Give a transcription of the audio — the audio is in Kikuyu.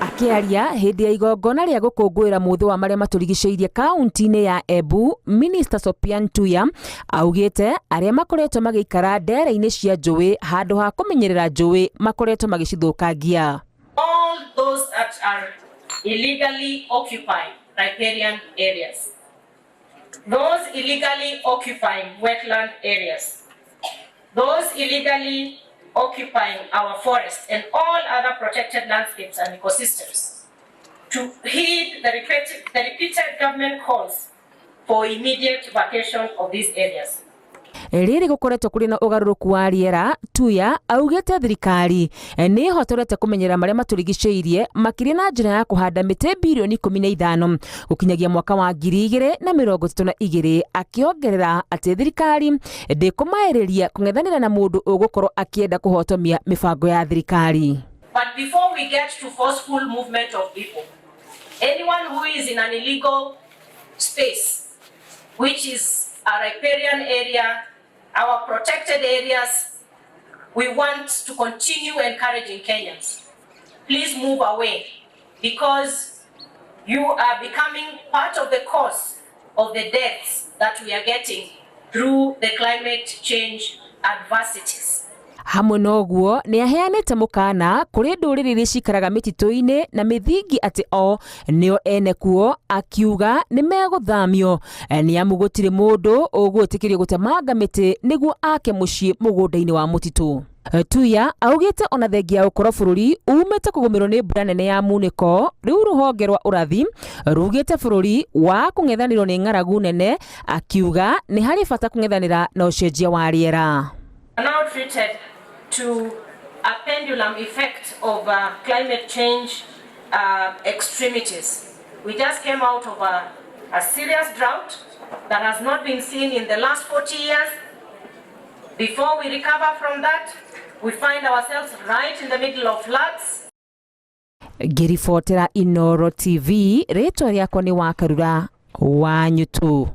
Akĩaria hĩndĩ ya igongona rĩa gũkũngũĩra mũthĩ wa marĩa matũrigicĩirie kaunti-inĩ ya Embu, Minista Sopian Tuya augĩte arĩa makoretwo magĩikara ndere-inĩ cia njũĩ handũ ha kũmenyerera njũĩ makoretwo magĩcithũkangia. All those that are illegally occupying riparian areas, those illegally occupying wetland areas, those illegally occupying our forests and all other protected landscapes and ecosystems, to heed the repeated government calls for immediate vacation of these areas. Rĩrĩ gũkoretwo kũrĩ na ũgarũrũku wa rĩera, Tuya augĩte thirikari nĩ ĩhotorete kũmenyerera marĩa matũrigicĩirie, makĩria na njĩra ya kũhanda mĩtĩ birioni 15 gũkinyagia mwaka wa 2032, akĩongerera atĩ thirikari ndĩkũmaĩrĩria kũng'ethanĩra na mũndũ ũgũkorwo akĩenda kũhotomia mĩbango ya thirikari. But before we get to forceful movement of people, anyone who is in an illegal space, which is a riparian area, our protected areas, we want to continue encouraging Kenyans. Please move away because you are becoming part of the cause of the deaths that we are getting through the climate change adversities. Hamwe na ũguo, nĩ aheanĩte mũkana kũrĩ ndũrĩrĩ iria cikaraga mĩtitũ-inĩ na mĩthingi atĩ o nĩo ene kuo, akiuga nĩ megũthamio nĩ amu gũtirĩ mũndũ ũgwĩtĩkĩrio gũtemanga mĩtĩ nĩguo ake mũciĩ mũgũnda-inĩ wa mũtitũ. Tuya augĩte ona thengia ya gũkorwo bũrũri umĩte kũgũmĩrwo nĩ mbura nene ya munĩko, rĩu rũhonge rwa ũrathi rugĩte bũrũri wa kũng'ethanĩrwo nĩ ng'aragu nene, akiuga nĩ harĩ bata kũng'ethanĩra na ũcenjia wa rĩera. Now treated to a pendulum effect of climate change extremities. We just came out of a serious drought that has not been seen in the last 40 years. Before we recover from that, we find ourselves right in the middle of floods. Ngĩribotera Inoro TV, rĩtwa rĩakwa nĩ Wakarura Wanyutu.